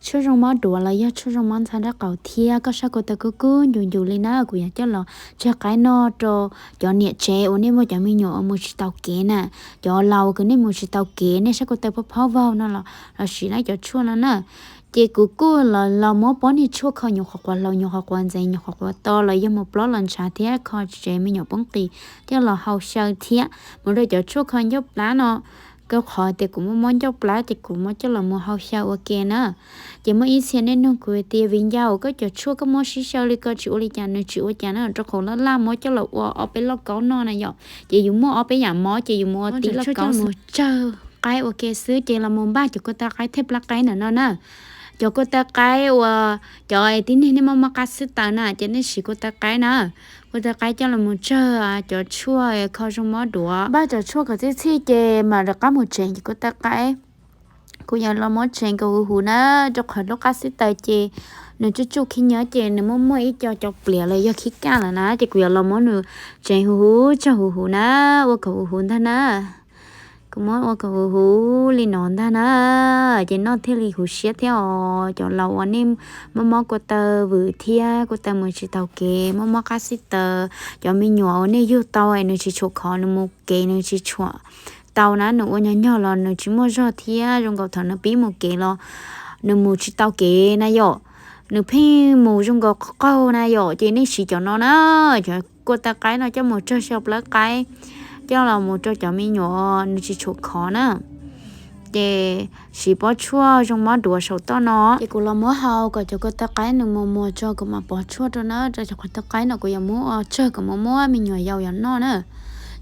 tshuaj zoo mob duav los yog tshuaj zoo mob ntxhab nraub qaum thiab koj sab ko taw kub kub ncus ncus li na, kuv yuav coj los tsawg qaib noj rau cov niam tsev uas nej muaj cov me nyuam uas mus tsis tau kev na, cov laus uas nej mus tsis tau kev, nej sab ko taw phob phob vaug no los los siv lawm cov tshuaj no na. Ces kuv kuj los muab pob niag tshuaj kho nyuam qhuav quav hlau, nyuam qhuav quav ntxeev, nyuam qhuav quav to los yog mus plob los ntshav thiab kho tsev me nyuam poob qis coj los hau xyaw thiab mus rau cov tshuaj kho ncauj plab no. Rau qhov tias kuv muaj mob ncauj plab ces kuv muab coj los mus hau xyaw ua ke na. Ces muaj ib txhia nej nug kuv tias, Viv Ncaus, koj cov tshuaj koj muab sib xyaw li ko tsis ua li cas? Nws tsis ua cas na, rau qhov laj laj muab coj los ua ob peb lauj kaub noj na yom. Ces yus muaj ob peb yam mob ces yus mus ua tib lauj kaub mus tsawg qaib ua ke xwb ces los mus npaj cov kua taw qaib thiab plab qaib ntawm no na. Cov kua taw qaib uas cov tib neeg nej muaj mob qab xib taws na ces nej siv kua taw qaib na. Kua taw qaib coj los mus tsawg cov tshuaj kho zoo mob duav. Npaj cov tshuaj kom txhij txhij ces mam rov qab mus tsev cov kua taw qaib. Kuv yuav los muab tsev kom huv huv na, rau qhov lub qab xib taws ces nws tsuj tsuj khib nyob ces nws muaj muaj ib co cov pliav los yog khib kaj lawm na, ces kuv yuav los muab nws tsev huv huv tsawg huv huv na, ua kom huv huv ntag na. Kuv muab ua kom huv huv li no ntag na, ces noj thiaj li huv siab thiab os. Cov laus uas nej muaj mob kua taw vwm thiab kua taw mus tsis taus kev, muaj mob qab xib taws, cov me nyuam uas nej yug tau es nws tsis tshua khov, nws mus kev nws tsis tshua tau na, nws ua nyog nyog los nws tsis muaj zog thiab zoo nkaus thaum nws pib mus kev los nws mus tsis tau kev na yom, nws pheej mus zoo nkaus qaug qaug na yom, ces nej siv cov no na, cov kua taw qaib no coj mus tsawg xyaw plab qaib, coj los mus rau cov me nyuam nws tsis tshua khov na. Ces siv pob tshuaj zoo mob duav saum toj no. Ces kuv los muab hau kom cov kua taw qaib nws muag muag tso kuv mam pov tshuaj rau na, rau cov kua taw qaib no kuv yuav muab ua tsawg kom muab muab me nyuam yaus yog noj na.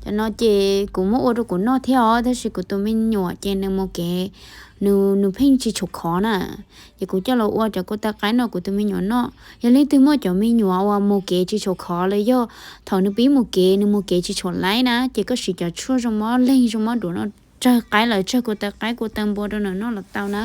Cov no ces kuv muab ua rau kuv noj thiab os, tab sis kuv tus me nyuam ces nws mus kev, nws nws pheej tsis tshua khov na. Ces kuv coj los ua cov kua taw qaib no kuv tus me nyuam noj. Yog leej twg muaj cov me nyuam uas mus kev tsis tshua khov los yog thaum nws pib mus kev nws mus kev tsis tshua laib na, ces koj siv cov tshuaj zoo mob leeg zoo mob duav no tsawg qaib lawm tsawg kua taw qaib kua taw npua rau nws noj los tau na.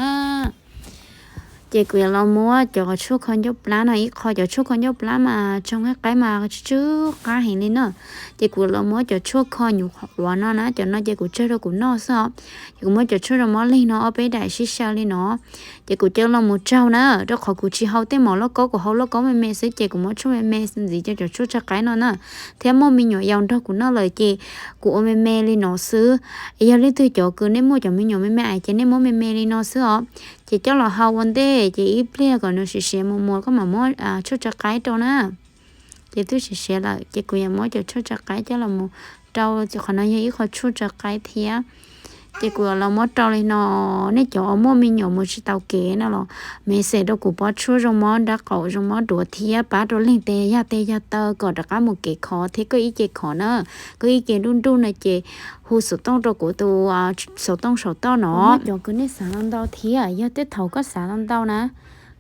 Ces kuv yuav los muab cov tshuaj kho ncauj plab no ib qho, cov tshuaj kho ncauj plab mas tsawg qaib mas tsw tsw qab heev li na. Ces kuv los muab cov tshuaj kho nyuam qhuav quav no na, cov no ces kuv tsawg rau kuv noj xwb os. Ces kuv muab cov tshuaj zoo mob leeg no ob peb daim sib xyaw li no. Ces kuv coj los mus tsau na, rau qhov kuv tsis hau tej mov lauj kaub, kuv hau lauj kaub me me xwb ces kuv muab tshuaj me me ntxiv cov cov tshuaj tsawg qaib no na. Thiab muaj me nyuam yaus nrog kuv noj lawm ces kuv ua me me li no xwb. Yog leej twg cov kws nej muaj cov me nyuam me me ais ces nej muab me me li no xwb os. Ces coj los hau ua ntej ces ib pliag kom nws siav siav mus mus koj mam muab tshuaj tsawg qaib rau na. Ces twb siav siav lawm ces kuv yuav muab cov tshuaj tsawg qaib coj los mus rau, ces qhov no yog ib qho tshuaj tsawg qaib thiab. Ces kuv yuav los muab rau li no, nej cov uas muaj me nyuam mus tsis tau kev no los me xem rau kuv pob tshuaj zoo mob nraub qaum zoo mob duav thiab pab rau leeg tes yog tes yog taw kom rov qab mus kev khov thiab koj ib ce khov na, koj ib ce nruj nruj no ces hu xov tooj rau kuv tus xov tooj saum toj no. Muaj cov kws nej xav ntau ntau thiab yog tej thaum koj xav ntau ntau na,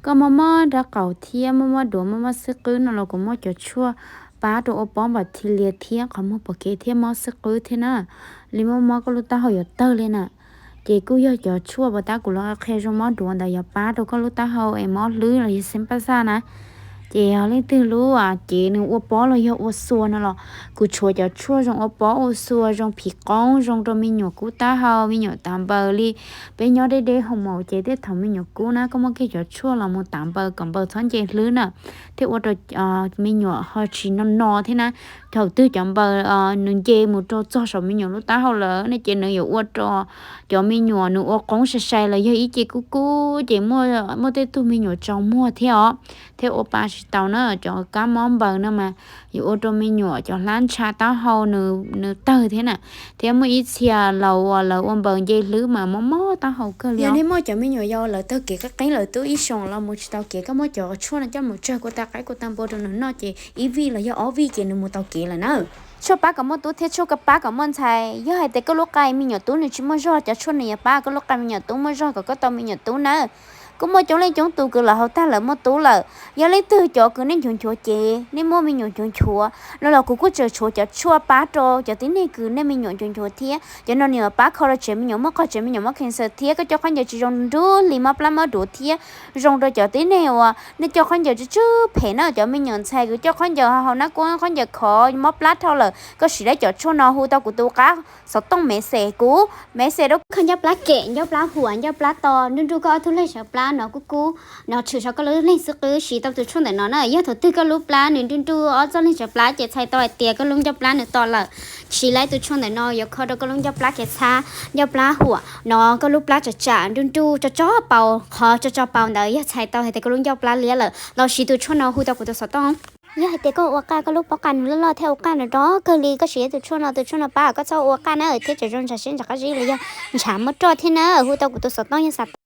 koj mob mob nraub qaum thiab mob mob duav mob mob xwb qwb no los kuv muaj cov tshuaj pab rau ua pob npam thi lias thiab qhov muag pom kev thiab mob xwb qwb thiab na, li mob mob koj lub taub hau yuav tawg li na. Ces kuj yog cov tshuaj puas tab kuv los qhia zoo mob duav ntawd yuav pab rau koj lub taub hau es mob hlwb los yog xeeb paj xaj na. Ces yog leej twg lub cev nws ua pob los yog ua xua no los kuv tshuav cov tshuaj zoo ua pob ua xua zoo phiv qoob zoo rau me nyuam kub taub hau me nyuam tav npaws li. Peb nyob deb deb hoo maum ces tej thaum me nyuam kub na koj muab kiag cov tshuaj los mus tav npaws kom npaws txhob nce hlwb na, thiaj ua rau me nyuam ho tsis no no thiab na. Thaum twg cov npaws nws nce mus rau txog saum me nyuam lub taub hau lawm no ces nws yuav ua rau cov me nyuam nws ua qoob sai sai los yog ib ce kub kub ces muaj tej tug me nyuam tsaus muag thiab os, thiab ua pa tsis tau na. Cov kab mob npaws no mas yuav ua rau me nyuam cov hlab ntsha taub hau nws tawg thiab na, thiab muaj ib txhia laus uas lawv ua npaws nce hlwb mas mob mob taub hau kawg li. Yog nej muaj cov me nyuam yaus lawv taug kev qeeb qeeb lawv twb ib xyoos los mus tsis tau kev, koj muab cov tshuaj no coj mus tsawg kua taw qaib kua taw npua rau nws noj ces ib vij los yog ob vij ces nws mus tau kev lawm na. Tshuaj pab kom muaj tub thiab tshuaj pab kom muaj ntxhais. Yog hais tias koj lub qa me nyuam tub nws tsis muaj zog, cov tshuaj no yuav pab koj lub qa me nyuam tub muaj zog kom koj tau me nyuam tub nawb. Kuj muaj coob leej coob tus kws lawv haus tag lawv muaj tub lawm. Yog leej twg cov kws nej nchuav nchuav ces nej muaj me nyuam nchuav nchuav no los kuv kuj tseem tshuav cov tshuaj pab rau cov tib neeg kws nej me nyuam nchuav nchuav thiab. Cov no nws yuav pab kho rau tsev me nyuam muaj qhov tsev me nyuam mob cancer thiab koj coj khaub ncaws tsis zoo nrub li mob plab mob duav thiab zoo rau cov tib neeg uas nej coj khaub ncaws tsw tsw phem na, cov me nyuam ntxhais kws coj khaub ncaws hau nab kuab khaub ncaws khov mob plab dhau lawm, koj siv lawv cov tshuaj no hu tau kuv tus qab xov tooj message kuv message rau koj ncauj plab kem ncauj plab huam ncauj plab to nruj nruj koj ob tug leeg sawv plab. no kub kub no tshwm saum koj lub leeg xwb qwb. Siv tau tus tshuaj ntawm no na, yog thaum twg koj lub plab nws nruj nruj ob txoj leeg tsav plab ces txhais tau hais tias koj lub ncauj plab nws to lawm. Siv lawm tus tshuaj ntawm no yuav kho rau koj lub ncauj plab kev txhab, ncauj plab huam no, koj lub plab tsam tsam nruj nruj tso tso paus, qhov tso tso paus ntawd yog txhais tau hais tias koj lub ncauj plab liab lawm los siv tus tshuaj no hu tau kuv tus xov tooj. Yog hais tias koj ua qaj koj lub pob qa nws loj loj thiab ua qaj nrov nrov kawg li koj siv tus tshuaj no, tus tshuaj no pab koj txhob ua qaj na thiab tseem zoo ntshav siab ntshav qab zib los yog ntshav muaj roj thiab na, hu tau kuv tus xov tooj yog xav